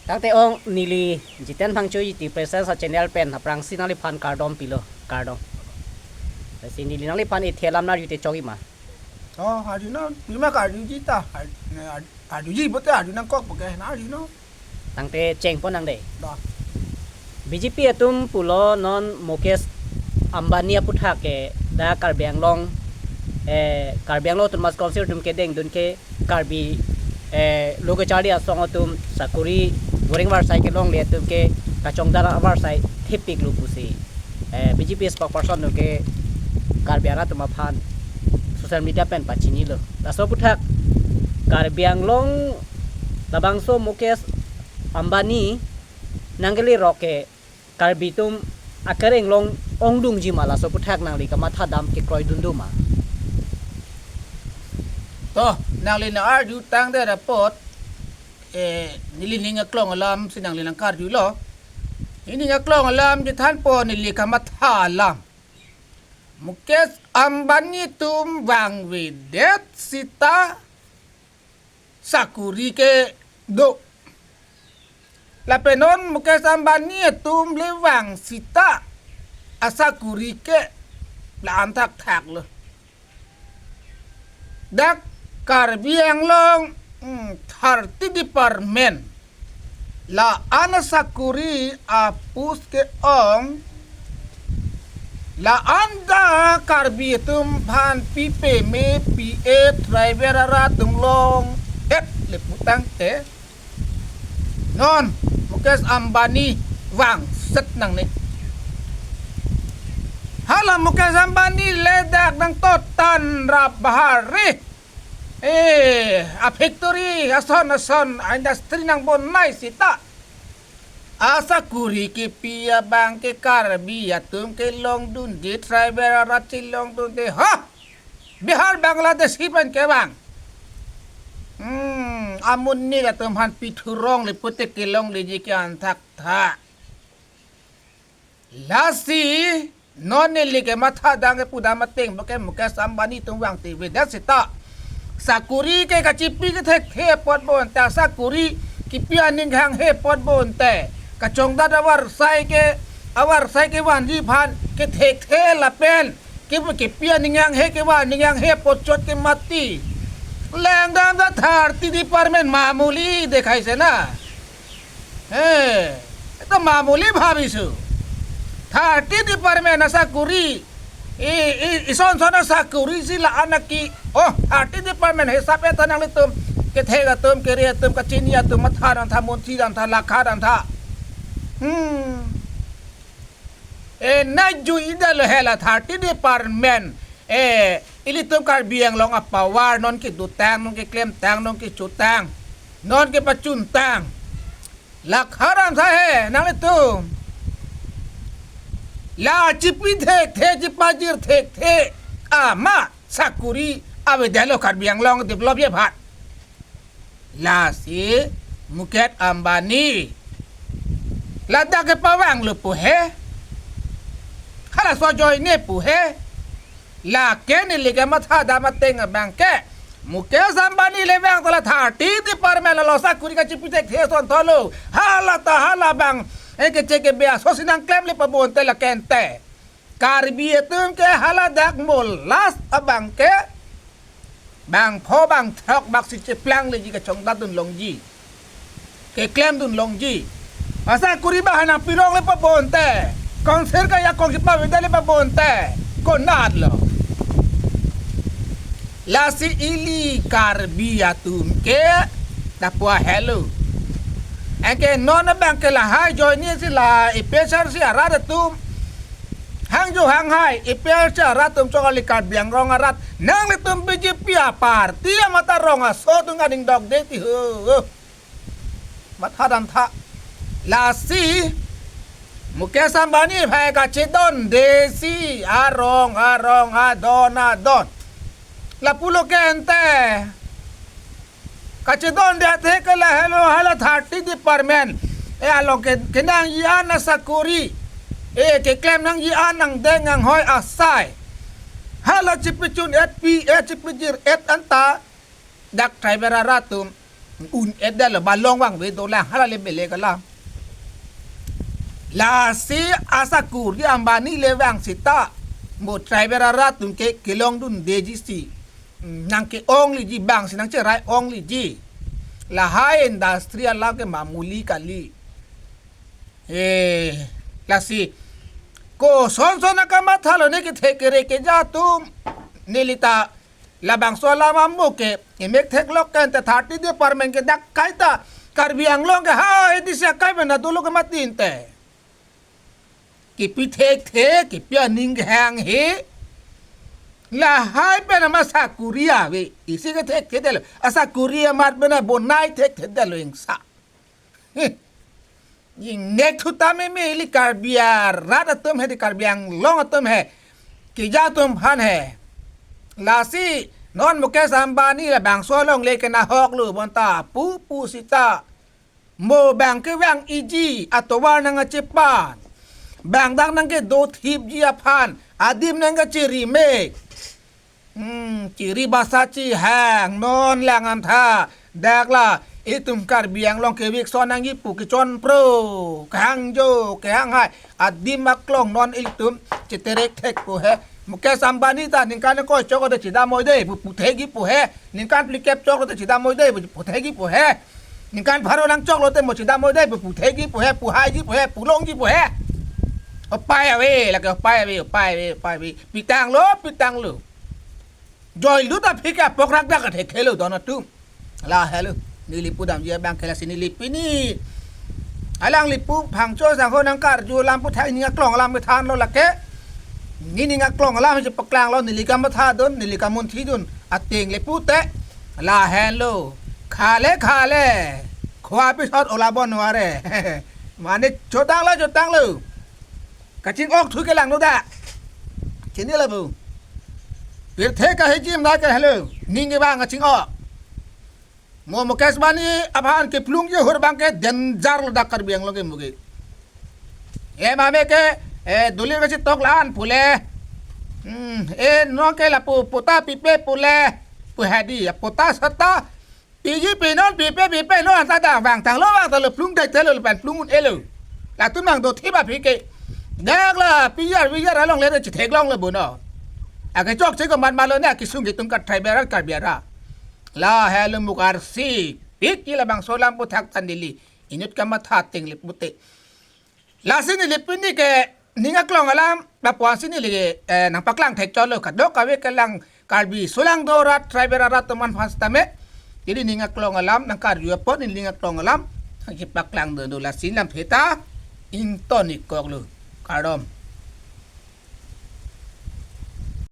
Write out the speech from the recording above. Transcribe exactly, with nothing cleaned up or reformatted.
Tangte ong neli Jiten Phangcho G T Presence a-channel pen aphrangsi nangliphan kardom pilo, kardom. Lasi neli nangliphan ethe alam arju te chokji ma? Oh, arjunon, nima karjuji ta, ar-, ar-, arjuji pulote arju nangkok puke, na arjunon. Tangte chengpon nang dei. Dah. B J P atum pulo non Mukesh Ambani aputhak ke dak Karbi Anglong, eh, Karbi Anglong Autonomous Council atum kedengdun ke Karbi, eh, lo kacharli asong atum sakori boreng varsai kelongle atum ke kachongdat avarsai thepiklo pusi, eh, B J P spokesperson atum ke Karbi arat atum aphan social media pen pachinilo. Laso aputhak Karbi Anglong labangso Mukesh Ambani nangkele rok ke Karbi atum akereng along ongdungji ma, laso aputhak nangli kamatha dam kekroidun do ma? To, nangli nang arju tangdet apot, eh, neli ning aklong alamsi nangli nangkarjulo. Neli ning aklong alam chethanpo, neli kamatha alam. Mukesh Ambani atum vangvedet seta sakori kedo. Lapen non Mukesh Ambani atum le vang seta asakori ke la-an thakthaklo. Dak Karbi Anglong, hmm, thirty department la-an asakori a-post ke-ong, la-an ta Karbi atum aphan pi peme, P F, tribal arat atum long-et le pu tangte, non Mukesh Ambani vangset nangne. Hala Mukesh Ambani le dak nangtotan rap bahari. Eh, a-factory, ason ason, a-industry nangbonai seta asakori kepi abang ke Karbi atum kelongdunde, tribal arat chelongdunde. Ha! Bihar, Bangladesh hipen kevang. Hmm, amonit atum aphan pithurong le pulote kelongleji ke-an thakthak. Lasi non neli kematha dam kepu dam ateng puke Mukesh Ambani atum vangvedet seta sakori ke kachipi kethekthe apot bonta, sakori kepi aning hanghe apot bonta, kachongdat avarsai ke, avarsai kevanji aphan kethekthe lapen ke, kepi aning hanghe, kevan aning hanghe apot chot ke mati. Langdam ta thirty department mamuli dekhaise na. He, itu mamuli bhabisu. Thirty department asakori, i, i, ison son asakori si la-an aki. Oh, thirty department hisap-et nanglitum, kethek atum, kere atum, kachini atum, matha dam tha, munthi dam tha, lakha dam tha. Hmm. Eh, nangjuidetlo hala thirty department. Eh, ilitum Karbi Anglong a-power non kedotang, non keklemtang, non kechotang, non kepachuntang. Lakha dam tha he, nanglitum. La chipi thekthe, chipajir thekthe. Ama sakori avedetlo Karbi Anglong develop-ji aphan. Lasi Mukesh Ambani ladak kepavanglo pu he. Halaso ajoine pu he. Lake neli kematha dam ateng abang ke Mukesh Ambani le vang ta la thirty department lo sakori kachipi thekthe ason thotlo. Hala ta hala abang, eh, keche kebe asosi nangklemle pu bonta lake ante. Karbi atum ke hala dak mo last abang ke bangpho bangthrok bak si cheplangleji, kachongdatdun longji, keklemdun longji. Asakori bak ha nangpilongle pu bonta, council kajakong kepavedetlo pu bonta, konatlo. Lasi ili Karbi atum ke lapu ahelo. Anke non abang ke lahai ajoine si la A P H L C arat atum, hangjo hanghai A P H L C arat atum chokali Karbi Anglong arat, nanglitum B J P a-party amat arong aso atum aning dokde ti ho. Matha dam tha. Lasi Mukesh Ambani aphan kachedondesi arong arong adon adon. Lapulo ke ante. Kachedonde athe ke lahelo hala thirty department. Eh, along ke, kenangji an asakori. Eh, keklem nangji an nangdeng nanghoi asai. Hala chipichun-et pi-et chipijir-et anta dak tribal arat atum un-edetlo, balong vangve dolang, hala le bele kalam. Lasi asa Kuri Ambani le vang seta, mo tribal arat atum ke kelongdundeji si, nangke-ongliji, bang si nangcherai-ongliji. Lahai industry alam ke mamuli kali. Eh, lasi kosonson akamathalo, ne kethek kere keja atum, nelita labangso alam amo ke emek theklok kan te thirty department ke dak kaita Karbi Anglong ke ha edisi akai bena dolo ke mati inte. Kipi thekthe, kipi aning kehang he. Lahai pen ama asa Kuri ave, isi kethekthedetlo. Asa Kuri amat pen abonai thekthedetlo ingsa. Heh. Ingnek thuta meme ili Karbi arat atum he, di Karbi Anglong atum he. Keja atum aphan he. Lasi non Mukesh Ambani labangso alongle ke nahoklo bonta pupu seta. Mo bang kevang iji atovar nangkachepan, bang dak nangkedothipji aphan adim nangkachirimek. Hmm, chiri basa chihang non lang amtha. Dak la itum Karbi Anglong kevek son nangji pu kechonpro, kehangjo, kehanghai adim aklong non ilitum cheterek thek pu he. Mukesh Ambani ta ningkan ko chok de chedamoi de pu puthekji pu he. Ningkan phlikep chok de chedamoi de pu puthekji pu he. Ningkan pharo nangchoklo te mo chedamoi de pu puthekji pu he, puhaiji pu he, pulongji pu he. Upai ave, lake upai ave, upai ave, upai ave. Pitanglo, pitanglo. Joilut aphi ke apokrak dak thekhelo don atum. Lahelo. Neli pudamji abang ke lasi neli pini alangli pu Phangcho sangho nangkarju alam puthak ning aklong alam kethanlo lake. Nening aklong alam chepaklanglo, neli kamathadun, neli kamunthidun. Ateng le pute. Lahenlo. Khale khale. Khua pisot ola bon ware. Mane chotanglo, chotanglo. Kaching-ok thu kelanglo da. Chinilo bu. Pirthe kahijim da ke helo. Ning kevang kaching-ok. Mo Mukesh Ambani aphan keplungji ahut abang ke danger lo dak Karbi Anglong ke mugi. E mame ke, eh, duli kachetok la-an pule. Hmm, eh, non ke lapu patta pipe pule. Pu hadi, patta seta piji pinon, pipe pipe non, ta da vangtanglo, vangtanglo, plung dai telo, lapen plung un-elo. Latum nangdothip aphi ke. Dak la pijar pijar alongle chetheklonglo bono. Akechokche komat malo ne akesung ketung ka tribal arat Karbi arat. Lahelo muk arsipik ke labangso alam puthak ta neli inut kamatha ateng le pute. Lasi neli pini ke ning aklong alam, lapu-an si neli, eh, nangpaklang thekchotlo, kadokave kelang Karbi sulang do arat tribal arat atum aphan sitame. Neli ning aklong alam nangkarju apot neli ning aklong alam nangchepaklangdunlo, lasi lamthe ta ington-ikkoklo. Kardom.